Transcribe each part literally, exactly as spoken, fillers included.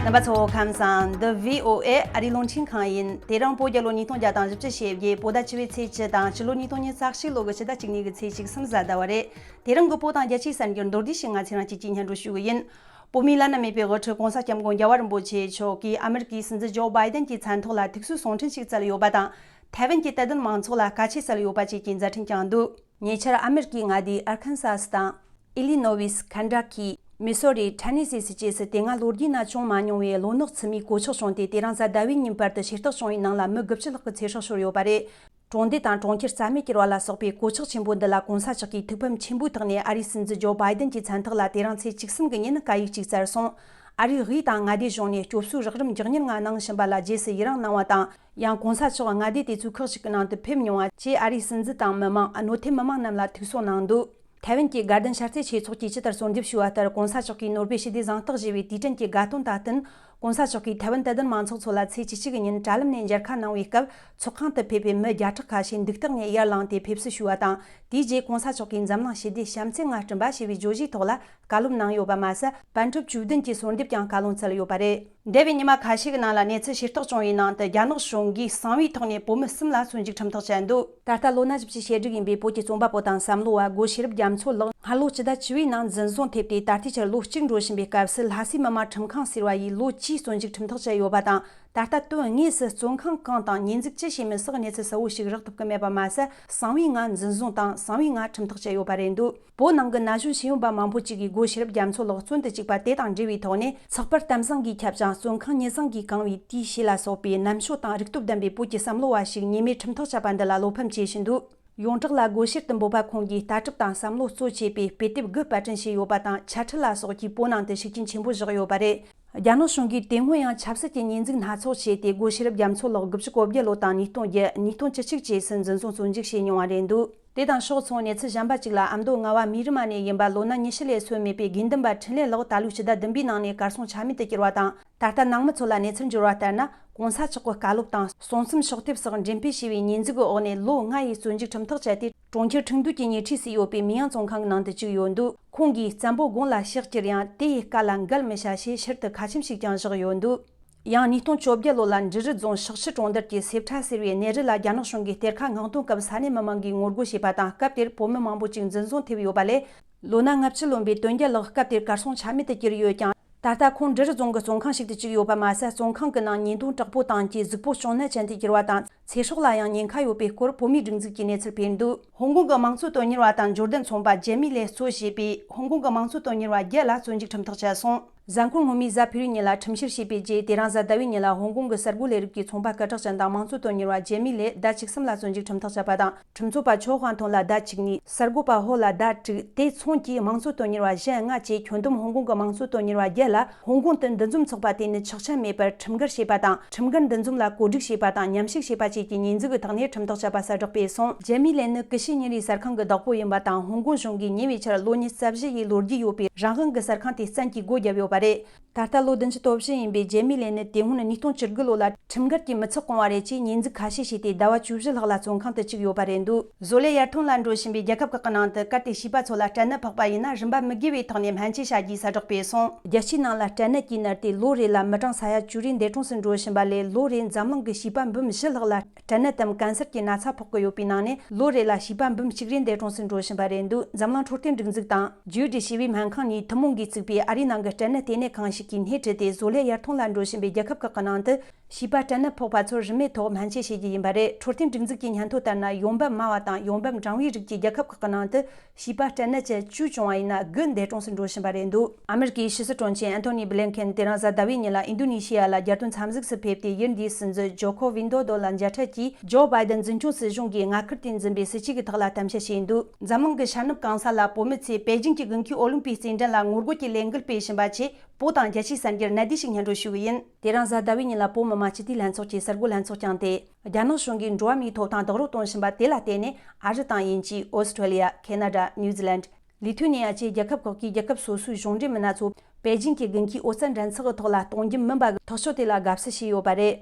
རྣམ་པ་ཚོ་ཁམས་བཟང་། འདི་བྷི་ཨོ་ཨེ་ཨ་རིའི་རླུང་འཕྲིན་ཁང་ཡིན། དེ་རིང་བོད་རྒྱལ་ལོ་ཉིས་སྟོང་བརྒྱ་དང་བཞི་བཅུ་ཞེ་བརྒྱད། བོད་ཟླ་བཅུ་པའི་ཚེས་བཅུ་དང་། སྤྱི་ལོ་ཉིས་སྟོང་ཉི་ཤུ་རྩ་གཅིག་ལོ་གི་ཕྱི་ཟླ་བཅུ་གཉིས་གི་ཚེས་བཅུ་གསུམ་གཟའ་ཟླ་བ་རེད། དེ་རིང་གི་བོད་དང་རྒྱལ་སྤྱིའི་གསར་འགྱུར་མདོར་བསྡུས་ཤིག་ང་ཚོས་རང་བཅས་ཀྱིས་སྙན་སྒྲོན་ཞུ་གི་ཡིན། བོད་མིའི་བླ་ན་མེད་པའི་དབུ་ཁྲིད་༸གོང་ས་༸སྐྱབས་མགོན་རྒྱལ་བ་རིན་པོ་ཆེ་མཆོག་གིས་ཨ་མེ་རི་ཀའི་སྲིད་འཛིན་ཇོ་བྷའི་ཏན་གྱི་མཚན་ཐོག་ལ་ཐུགས་གསོའི་གསུང་འཕྲིན་ཞིག་བསྩལ་ཡོད་པ་དང་། ཐའེ་ཝན་གྱི་དད་ལྡན་མང་ཚོགས་ལ་བཀའ་ཆད་བསྩལ་ཡོད་པ་བཅས་ཀྱི་མཛད་འཕྲིན་བསྐྱངས་འདུག་ཉེ་ཆར་ཨ་མེ་རི་ཀའི་མངའ་སྡེ་ཨར་ཁན་སཱ་སི་དང་། ཨི་ལི་ནོ་ཝིས། ཁན་ཊ་ཀི། མི་སོ་རི། ཐེ་ནེ་སི་སི་བཅས་སུ་དེ་སྔ་ལོ་རྒྱུས་ན་བྱུང་མ་མྱོང་བའི་གློ་ནག་མཚེར་མའི་གོད་ཆག་བྱུང་སྟེ། དེ་རིང་གཟའ་ཟླ་བའི་ཉིན་བར་དུ་ཤེས་རྟོགས་བྱུང་བའི་ནང་ལ་མི་དགུ་བཅུ་ལྷག་གི་ཚེ་སྲོག་ཤོར་ཡོད་པ་རེད། གྲོང་སྡེ་དང་གྲོང་ཁྱེར་རྩ་མེད་གྱུར་བ་ལ་སོགས་པའི་གོད་ཆག་ཆེན་པོ་འདི་ལ་༸གོང་ས་མཆོག་གིས་ཐུགས་ཕམ་ཆེན་པོའི་ཐོག་ནས་ཨ་རིའི་སྲིད་འཛིན་ཇོ་བྷའི་ཏན་གྱི་མཚན་ཐོག་ལ་དེ་རིང་ཚེས་བཅུ་གསུམ་གྱི་ཉིན་བཀའ་ཡིག་ཅིག་བསྩལ་སོང་། ཨ་རིའི་དབུས་དང་མངའ་སྡེ་གཞུང་ནས་སྐྱོབ་གསོའི་རོགས་རམ་མགྱོགས་མྱུར་ངང་གནང་བཞིན་པ་ལ་རྗེས་སུ་ཡི་རང་གནང་བ་དང་། ཡང་༸གོང་ས་མཆོག་མངའ་སྡེ་དེ་ཚོའི་ཁག་ཅིག་གི་ནང་དུ་ཕེབས་མྱོང་བ་བཅས་ཨ་རིའི་སྲིད་འཛིན་དང་མི་མང་། གནོད་ཐེབས་མི་མང་རྣམས་ལ་ཐུགས་གསོ་གནང་འདུག་ཐའེ་ཝན་གྱི་དགའ་ལྡན་ཤར་རྩེ་ཆོས་ཚོགས་ཀྱིས་ཇི་ལྟར་གསོལ་འདེབས་ཞུས་པ་ལྟར། ༸གོང་ས་མཆོག་གིས་ནོར་བུའི་ཞི་བདེ་གཟེངས་རྟགས་ཞེས་པའི་དུས་དྲན་གྱི་དགའ་སྟོན་དང་བསྟུན། ༸གོང་ས་མཆོག་གིས་ཐའེ་ཝན་དད་ལྡན་མང་ཚོགས་ཚོ་ལ་ཚེས་བཅུ་གཅིག་གི་ཉིན་དྲ་ལམ་ནས་མཇལ་ཁ་གནང་བའི་སྐབས། ཚོགས་ཁང་དུ་ཕེབས་པའི་མི་བརྒྱ་ཕྲག་ཁ་ཤས་འདུག་སྟེགས་ནས་ཡར་ལངས་ཏེ་ཕེབས་བསུ་ཞུས་པ་དང་། དེའི་རྗེས་༸གོང་ས་མཆོག་གིས་འཛམ་གླིང་ཞི་བདེའི་བྱམས་བརྩེ་ལྔ་བསྐྲུན་པ་ཞེས་པའི་བརྗོད་གཞིའི་ཐོག་ལ་བཀའ་སློབ་གནང་ཡོད་པ་མ་ཟད། པཎ་གྲུབ་བཅུ་བདུན་གྱི་གསོལ་འདེབས་ཀྱང་བཀའ་ལུང་སྩལ་ཡོད་པ་རེད། འདས་པའི་ཉི་མ་ཁ་ཤས་ཀྱི་ནང་ལ་གནས་ཚུལ་ཤེས་རྟོགས་བྱུང་བའི་ནང་དུ། རྒྱ་ནག་གཞུང་གིས་གསང་བའི་ཐོག་ནས་བོད་མི་གསུམ་ལ་བཙོན་འཇུག་ཁྲིམས་ཐག་བཅད་འདུག་ད་ལྟ་ལོ་ན་བཞི་བཅུ་ཞེ་དྲུག་ཡིན་པའི་བོད་ཀྱི་རྩོམ་པ་པོ་དང་བསམ་བློ་བ་སྒོ་ཤེས་རབ་རྒྱ་མཚོ་ལགས་སྔ་ལོ་སྤྱི་ཟླ་བཅུ་པའི་ནང་འཛིན་བཟུང་ཐེབས་ཏེ། ད་ལྟའི་ཆར་ལོ་གཅིག་འགྲོ་བཞིན་པའི་སྐབས་སུ། ལྷ་སའི་མི་དམངས་ཁྲིམས་ཁང་ཟེར་བ་ཡིས་ལོ་བཅུའི་བཙོན་འཇུག་ཁྲིམས་ཐག་བཅད་ཡོད་པ་དང་། ད་ལྟ་དོན་དངོས་སུ་བཙོན་ཁང་གང་དང་ཉེས་འཛུགས་ཅི་བྱས་མིན་སོགས་གནས་ཚུལ་གསལ་བོ་ཞིག་རག་ཐུབ་ཀྱི་མེད་པ་མ་ཟད། གསང་བའི་ངང་འཛིན་བཟུང་དང་གསང་བའི་ངང་ཁྲིམས་ཐག་བཅད་ཡོད་པ་རེད་འདུག་བོད་ནང་གི་ན་གཞོན་ཤེས་ཡོན་པ་མང་པོ་ཅིག་གིས་སྒོ་ཤེས་རབ་རྒྱ་མཚོ་ལགས་བཙོན་དུ་བཅུག་པ་དེ་དང་འབྲེལ་བའི་ཐོག་ནས། ཚགས་པར་གཏམ་བཟང་གིས་ཁྱབ་ཅིང་། བཙོན་ཁང་མྱི་བཟང་གིས་གང་བའི་དུས་ཞེས་ལ་སོགས་པའི་རྣམ་དཔྱོད་དང་རིག་སྟོབས་ལྡན་པའི་བོད་ཀྱི་བསམ་བློ་བ་ཞིག་ཉེས་མེད་ཁྲིམས་ཐག་བཅད་པ་འདི་ལ་བློ་ཕམ་བྱེད་བཞིན་འདུག་ཡོངས་གྲགས་ལ་སྒོ་ཤེར་དུ་འབོད་པ་ཁོང་གིས་ལྟ་གྲུབ་དང་བསམ་བློ་གཙོ་བྱས་པའི་དཔེ་དེབ་དགུ་པར་སྐྲུན་བྱས་ཡོད་པ་དང་། འཆད་ཁྲིད་ལ་སོགས་ཀྱིས་བོད་ནང་དུ་ཤུགས་རྐྱེན་ཆེན་པོ་བཞག་ཡོད་པ་རེད། རྒྱ་ནག་གཞུང་གིས་དེ་སྔོན་ཡང་ཆབ་སྲིད་ཀྱི་ཉེས་འཛུགས་སྣ་ཚོགས་བྱས་ཏེ། སྒོ་ཤེས་རབ་རྒྱ་མཚོ་ལགས་དགུ་བཅུ་གོ་བརྒྱད་ལོ་དང་ཉིས་སྟོང་བརྒྱད། ཉིས་སྟོང་བཅུ་གཅིག་བཅས་སུ་འཛིན་བཟུང་བཙོན་འཇུག་བྱས་མྱོང་བ་རེད་འདུག་དེ་དང་ཕྱོགས་མཚུངས། གནས་ཚུལ་གཞན་པ་གཅིག་ལ། ཨ་མདོ་རྔ་བ་མི་རི་མ་ནས་ཡིན་པ་ལོ་ན་ཉི་ཤུ་ལས་སོན་མེད་པའི་དགེ་འདུན་པ་འཕྲིན་ལས་ལགས་ད་ལོའི་ཕྱི་ཟླ་བདུན་པའི་ནང་ནས་གར་སོང་ཆ་མེད་དུ་གྱུར་བ་དང་། ད་ལྟ་ནང་མི་ཚོ་ལ་གནས་ཚུལ་འབྱོར་བ་ལྟར་ན། ༸གོང་ས་མཆོག་གི་བཀའ་སློབ་དང་གསུང་རྩོམ་ཕྱོགས་དེབ་སོགས་འགྲེམས་སྤེལ་བྱས་པའི་ཉེས་འཛུགས་ཀྱི་འོག་ནས་ལོ་ལྔ་ཡི་བཙོན་འཇུག་ཁྲིམས་ཐག་བཅད་དེ། གྲོང་ཁྱེར་ཁྲིན་ཏུའུ་གྱི་ཉེ་འཁྲིས་སུ་ཡོད་པའི་མི་ཡང་བཙོན་ཁང་གི་ནང་དུ་བཅུག་ཡོད་འདུག་ཁོང་གིས་བཙན་པོ་དགུང་ལ་ཕྱག་བཀྱེར་ཡང་། དེ་ཡི་བཀའ་ལ་འགལ་མི་བྱ་ཞེས་ཕྱིར་དུ་ཁ་ཆེམས་ཤིག་ཀྱང་བཞག་ཡོད་འདུག་ཡང་ཉིས་སྟོང་བཅོ་བརྒྱད་ལོ་ལ་འབྲི་རུ་རྫོང་ཤག་ཆུ་གྲོང་རྡལ་གྱི་སེབ་ཁྲ་ཟེར་བའི་གནས་རི་ལ་རྒྱ་ནག་གཞུང་གིས་གཏེར་ཁ་མངགས་དོན་སྐབས་ས་གནས་མི་མང་གིས་ངོ་རྒོལ་བྱས་པ་དང་། སྐབས་དེར་བོད་མི་མང་པོ་ཅིག་འཛིན་བཟུང་ཐེབས་ཡོད་པ་ལས། ལོ་ན་ལྔ་བཅུ་ལོན་པའི་དོན་རྒྱལ་ལགས་སྐབས་དེར་གར་སོང་ཆ་མེད་དུ་གྱུར་ཡོད་ཀྱང་། ད་ལྟ་ཁོང་འབྲི་རུ་རྫོང་གི་བཙོན་ཁང་ཞིག་ཏུ་བཅུག་ཡོད་པ་མ་ཟད། བཙོན་ཁང་གི་ནང་ཉེས་རྡུང་དྲག་པོ་བཏང་རྗེས་གཟུགས་པོ་གཅོང་ནད་ཅན་དུ་གྱུར་བ་དང་། ཚེ་སྲོག་ལ་ཡང་ཉེན་ཁ་ཡོད་པའི་སྐོར་བོད་མིའི་སྒྲིག་འཛུགས་ཀྱིས་གནས་ཚུལ་སྤེལ་འདུག་ཧོང་ཀོང་གི་དམངས་གཙོ་དོན་གཉེར་བ་དང་འབྱོར་ལྡན་ཚོང་པ་ཇེ་མི་ལེ་གཙོ་བྱས་པའི་ཧོང་ཀོང་གི་དམངས་གཙོ་དོན་གཉེར་བ་བརྒྱད་ལ་བཙོན་འཇུག་ཁྲིམས་ཐག་བཅད་སོང་། གཟའ་འཁོར་སྔོན་མའི་གཟའ་ཕུར་བུའི་ཉིན་ལ་ཁྲིམས་བཤེར་བྱས་པའི་རྗེས། དེ་རིང་གཟའ་ཟླ་བའི་ཉིན་ལ་ཧོང་ཀོང་གི་གསར་འགོད་ལས་རིགས་ཀྱི་ཚོང་པ་སྐད་གྲགས་ཅན་དང་དམངས་གཙོ་དོན་གཉེར་བ་ཇེ་མི་ལེ་ཟླ་བཅུ་གསུམ་ལ་བཙོན་འཇུག་ཁྲིམས་ཐག་བཅད་པ་དང་། ཁྲིམས་རྩོད་པ་ཆོ་ཧྥང་ཐུང་ལ་ཟླ་བཅུ་གཉིས། གསར་འགོད་པ་ཧོ་ལ་ཟླ་དྲུག་དེ་མཚུངས་ཀྱིས་དམངས་གཙོ་དོན་གཉེར་བ་གཞན་ལྔ་བཅས་ཁྱོན་བསྡོམས་ཧོང་ཀོང་གི་དམངས་གཙོ་དོན་གཉེར་བ་བརྒྱད་ལ། ཧོང་ཀོང་དུ་འདུ་འཛོམས་ཚོགས་པ་དེ་ནི་ཆོག་མཆན་མེད་པར་ཁྲིམས་འགལ་བྱས་པ་དང་། ཁྲིམས་འགལ་འདུ་འཛོམས་ལ་བཀོད་སྒྲིག་བྱས་པ་དང་། མཉམ་ཞུགས་བྱས་པ་བཅས་ཀྱི་ཉེས་འཛུགས་ཀྱི་ཐོག་ནས་ཁྲིམས་ཐག་བཅད་པ་གསལ་བསྒྲགས་སྤེལ་སོང་། ཇེ་མི་ལེ་ནི་ཀི་ཤི་ཉིན་རེའི་གསར་ཁང་གི་བདག་པོ་ཡིན་པ་དང་། ཧོང་ཀོང་གཞུང་གིས་ཉེ་བའི་ཆར་ལོ་ཉི་ཤུ་རྩ་བཞི་ཡི་ལོ་རྒྱུས་ཡོད་པའི་རང་དབང་གི་གསར་ཁང་དེ་བཙན་གྱིས་སྒོ་བརྒྱབ་ཡོད་པ་རེད། ད་ལྟ་ལོ་བདུན་ཅུ་དོན་བཞི་ཡིན་པའི་ཇེ་མི་ལེ་ནི་དེ་སྔོན་ཉིས་སྟོང་བཅུ་དགུ་ལོ་ལ་ཁྲིམས་འགལ་གྱིས་མི་ཚེ་སྐོང་བ་རེད་ཅེས་ཉེས་འཛུགས་ཁ་ཤས་བྱས་ཏེ། ཟླ་བ་བཅུ་བཞི་ལྷག་ལ་བཙོན་ཁང་དུ་བཅུག་ཡོད་པ་རེད་འདུག་བཟོ་ལས་ཡར་ཐོན་ལ་འགྲོ་བཞིན་པའི་རྒྱལ་ཁབ་ཁག་གི་ནང་དུ། གལ་ཏེ་བྱིས་པ་ཚོ་ལ་སྐྲན་ནད་ཕོག་པ་ཡིན་ན། རིན་པ་མི་དགོས་པའི་ཐོག་ནས་སྨན་བཅོས་བྱ་རྒྱུའི་གསལ་བསྒྲགས་སྤེལ་སོང་། རྒྱལ་སྤྱིའི་ནང་ལ་སྐྲན་ནད་ཀྱིས་མནར་ཏེ། ལོ་རེ་ལ་མི་གྲངས་ས་ཡ་བཅུ་རེ་འདས་གྲོངས་སུ་འགྲོ་བཞིན་པ་ལས། ལོ་རེ་འཛམ་གླིང་གི་བྱིས་པ་འབུམ་བཞི་ལྷག་ལ་སྐྲན་ནད་དམ་ཀན་སར་གྱི་ན་ཚ་ཕོག་གི་ཡོད་པའི་ནང་ནས། ལོ་རེ་ལ་བྱིས་པ་འབུམ་གཅིག་རེ་འདས་གྲོངས་སུ་འགྲོ་བཞིན་པ་རེད་འདུག་འཛམ་གླིང་འཕྲོད་བསྟེན་སྒྲིག་འཛུགས་དང་། ཇུའི་ཌི་ཞི་བའི་སྨན་ཁང་གཉིས་ཐུན་མོང་གིས་བཙུགས་པའི་ཨ་རིའི་ནང་གི་སྐྲན་ནད་ལྟེ་གནས་ཁང་ཞིག་གིས་སྣེ་ཁྲིད་དེ། བཟོ་ལས་ཡར་ཐོན་ལ་འགྲོ་བཞིན་པའི་རྒྱལ་ཁབ་ཁག་གི་ནང་དུ། བྱིས་པ་སྐྲན་ནད་ཕོག་པ་ཚོར་རིན་མེད་ཐོག་སྨན་བཅོས་བྱེད་རྒྱུ་ཡིན་པ་རེད། འཕྲོད་བསྟེན་སྒྲིག་འཛུགས་ཀྱི་སྙན་ཐོ་ལྟར་ན། ཡོང་འབབ་དམའ་བ་དང་ཡོང་འབབ་འབྲིང་བའི་རིགས་ཀྱི་རྒྱལ་ཁབ་ཁག་གི་ནང་དུ། བྱིས་པ་སྐྲན་ནད་ཀྱི་བཅུ་བྱུང་བ་ཡིན་ན། དགུ་འདས་གྲོངས་སུ་འགྲོ་བཞིན་པ་རེད་འདུག་ཨ་མེ་རི་ཀའི་ཕྱི་སྲིད་དྲུང་ཆེ་ཨན་ཐོ་ནི་བྷི་ལིན་ཁེན་དེ་རིང་གཟའ་ཟླ་བའི་ཉིན་ལ་ཨིན་ཌོ་ནེ་ཤི་ཡ་ལ་རྒྱལ་དོན་འཚམས་གཟིགས་སུ་ཕེབས་ཏེ། ཡུལ་འདིའི་སྲིད་འཛིན་ཇོ་ཁོ་ཝིན་དོ་དོ་ལ་མཇལ་འཕྲད་ཀྱིས། ཇོ་བྷའི་ཏན་འཛིན་སྐྱོང་སྲིད་གཞུང་གིས་མངའ་ཁུལ་དེ་འཛིན་པའི་སྲིད་ཇུས་ཀྱི་ཐོག་ལ་གཏམ་བཤད་བྱས་འདུག་འཛམ་གླིང་གི་ཤར་ནུབ་གང་ས་ལ་བོད་མི་ཚོས་པེ་ཅིང་གི་དགུན་ཁའི་ཨོ་ལིམ་པིག་རྩེད་འགྲན་ལ་ངོ་རྒོལ་གྱི་ལས་འགུལ་སྤེལ་བཞིན་པ་ཆེད། བོད་དང་རྒྱལ་སྤྱིའི་གསར་འགྱུར་གནད་བསྡུས་ཤིག་སྙན་སྒྲོན་ཞུ་གི་ཡིན། དེ་རིང་གཟའ་ཟླ་བའི་ཉིན་ལ་བོད་མི་མང་སྤྱི་འཐུས་ལྷན་ཚོགས་ཀྱི་གསར་འགོད་ལྷན་ཚོགས་བསྐྱངས་ཏེ། རྒྱ་ནག་གཞུང་གིས་འགྲོ་བ་མིའི་ཐོབ་ཐང་རྡོག་རོལ་གཏོང་བཞིན་པ་དེ་ལ་བརྟེན་ནས། ཨ་རི་དང་དབྱིན་ཇི། ཨོ་སི་ཁྲེ་ལི་ཡ། ཁེ་ན་ཌ། ནིའུ་ཛི་ལན། ལི་ཐུ་ནི་ཡ་བཅས་རྒྱལ་ཁབ་ཁག་གིས་རྒྱལ་ཁབ་སོ་སོའི་གཞུང་འབྲེལ་མི་སྣ་ཚོ་པེ་ཅིང་གི་དགུན་ཁའི་ཨོ་རྩལ་འགྲན་ཚོགས་ཀྱི་ཐོག་ལ་གཏོང་རྒྱུ་མིན་པ་གི་ཐག་གཅོད་དེ་ལ་དགའ་བསུ་བྱས་ཡོད་པ་རེད།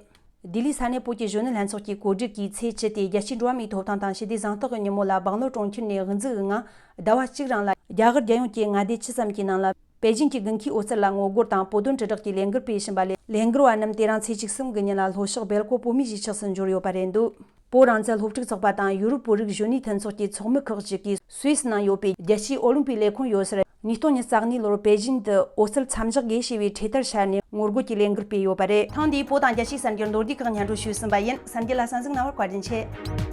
ལྡི་ལིའི་ས་གནས་བོད་ཀྱི་གཞོན་ནུ་ལྷན་ཚོགས་ཀྱི་གོ་སྒྲིག་གིས་ཚེས་བཅུ་སྟེ། རྒྱལ་སྤྱིའི་འགྲོ་བ་མིའི་ཐོབ་ཐང་དང་ཞི་བདེ་གཟེངས་རྟགས་ཀྱི་ཉིན་མོ་ལ། སྦང་ལོ་གྲོང་ཁྱེར་ནས་དབུ་འཛུགས་ཀྱི་ངང་ཟླ་བ་གཅིག་རིང་ལ་རྒྱ་གར་རྒྱལ་ཡོངས་ཀྱི་མངའ་སྡེ་བཅུ་ཙམ་གྱི་ནང་ལ་ པེ་ཅིན་གྱི་དགུན་ཁའི་འོད་གསལ་ལ་ངོ་རྒོལ་དང་བོད་དོན་དྲིལ་བསྒྲགས་ཀྱི་ལས་འགུལ་སྤེལ་བཞིན་པ་ལས། ལས་འགུལ་བ་རྣམས་དེ་རིང་ཚེས་བཅུ་གསུམ་གྱི་ཉིན་ལ་ལྷོ་ཕྱོགས་སྦེལ་ཀོབ་བོད་མིའི་གཞིས་ཆགས་སུ་འབྱོར་ཡོད་པ་རེད་འདུག་བོད་རང་བཙན་སློབ་ཕྲུག་ཚོགས་པ་དང་ཡུ་རོབ་བོད་རིགས་གཞོན་ནུའི་མཐུན་ཚོགས་ཀྱི་ཚོགས་མི་ཁག་ཅིག་གིས་སུད་སི་ནང་ཡོད་པའི་རྒྱལ་སྤྱིའི་ཨོ་ལིམ་པིག་ལས་ཁུངས་ཡོད་སར། ཉིས་སྟོང་ཉི་ཤུ་རྩ་གཉིས་ལོར་པེ་ཅིན་དུ་འོད་གསལ་མཚམས་བཞག་དགོས་ཞེས་པའི་འཕྲེད་དར་ཤར་ནས་ངོ་རྒོལ་གྱི་ལས་འགུལ་སྤེལ་ཡོད་པ་རེད། ཐེངས་འདིའི་བོད་དང་རྒྱལ་སྤྱིའི་གསར་འགྱུར་མདོར་བསྡུས་ཁག་སྙན་སྒྲོན་ཞུས་ཟིན་པ་ཡིན། གསར་འགྱུར་ལ་གསན་གཟིགས་གནང་བར་བཀའ་དྲིན་ཆེ།